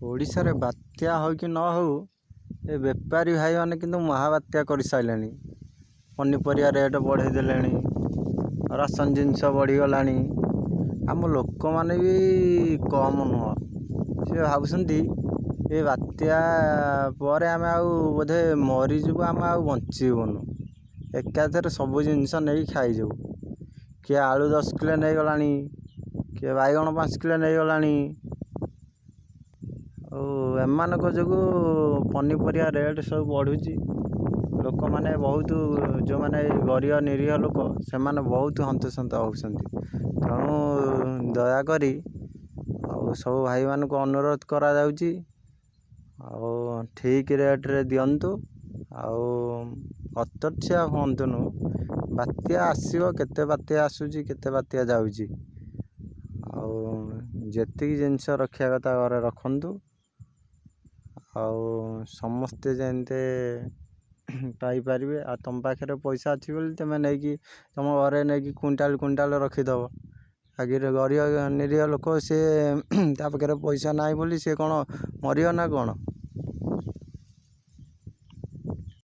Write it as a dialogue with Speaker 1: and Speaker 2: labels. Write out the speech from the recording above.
Speaker 1: ଓଡ଼ିଶାରେ ବାତ୍ୟା ହେଉ କି ନ ହେଉ, ଏ ବେପାରୀ ଭାଇମାନେ କିନ୍ତୁ ମହାବାତ୍ୟା କରିସାରିଲେଣି। ପନିପରିବା ରେଟ୍ ବଢ଼େଇ ଦେଲେଣି, ରାସନ ଜିନିଷ ବଢ଼ିଗଲାଣି। ଆମ ଲୋକମାନେ ବି କମ୍ ନୁହଁ, ସେ ଭାବୁଛନ୍ତି ଏ ବାତ୍ୟା ପରେ ଆମେ ଆଉ ବୋଧେ ମରିଯିବୁ, ଆମେ ଆଉ ବଞ୍ଚିବୁନୁ, ଏକାଥରେ ସବୁ ଜିନିଷ ନେଇ ଖାଇଯିବୁ। କିଏ ଆଳୁ 10 କିଲୋ ନେଇଗଲାଣି, କିଏ ବାଇଗଣ 5 କିଲୋ ନେଇଗଲାଣି। ଆଉ ଏମାନଙ୍କ ଯୋଗୁଁ ପନିପରିବା ରେଟ୍ ସବୁ ବଢ଼ୁଛି। ଲୋକମାନେ ବହୁତ, ଯେଉଁମାନେ ଗରିବ ନିରୀହ ଲୋକ, ସେମାନେ ବହୁତ ହନ୍ତସନ୍ତ ହେଉଛନ୍ତି। ତେଣୁ ଦୟାକରି ଆଉ ସବୁ ଭାଇମାନଙ୍କୁ ଅନୁରୋଧ କରାଯାଉଛି, ଆଉ ଠିକ୍ ରେଟ୍ରେ ଦିଅନ୍ତୁ ଆଉ ହତୋତ୍ସାହ ହୁଅନ୍ତୁନୁ। ବାତ୍ୟା ଆସିବ, କେତେ ବାତ୍ୟା ଆସୁଛି, କେତେ ବାତ୍ୟା ଯାଉଛି। ଆଉ ଯେତିକି ଜିନିଷ ରଖିବା କଥା ଘରେ ରଖନ୍ତୁ, ଆଉ ସମସ୍ତେ ଯେମିତି ପାଇପାରିବେ। ଆଉ ତୁମ ପାଖରେ ପଇସା ଅଛି ବୋଲି ତୁମେ ନେଇକି ତୁମ ଘରେ ନେଇକି କୁଇଣ୍ଟାଲ କୁଇଣ୍ଟାଲ ରଖିଦେବ। ଆଗରେ ଗରିବ ନିରୀହ ଲୋକ, ସିଏ ତା ପାଖରେ ପଇସା ନାହିଁ ବୋଲି ସିଏ କ'ଣ ମରିବ ନା କ'ଣ?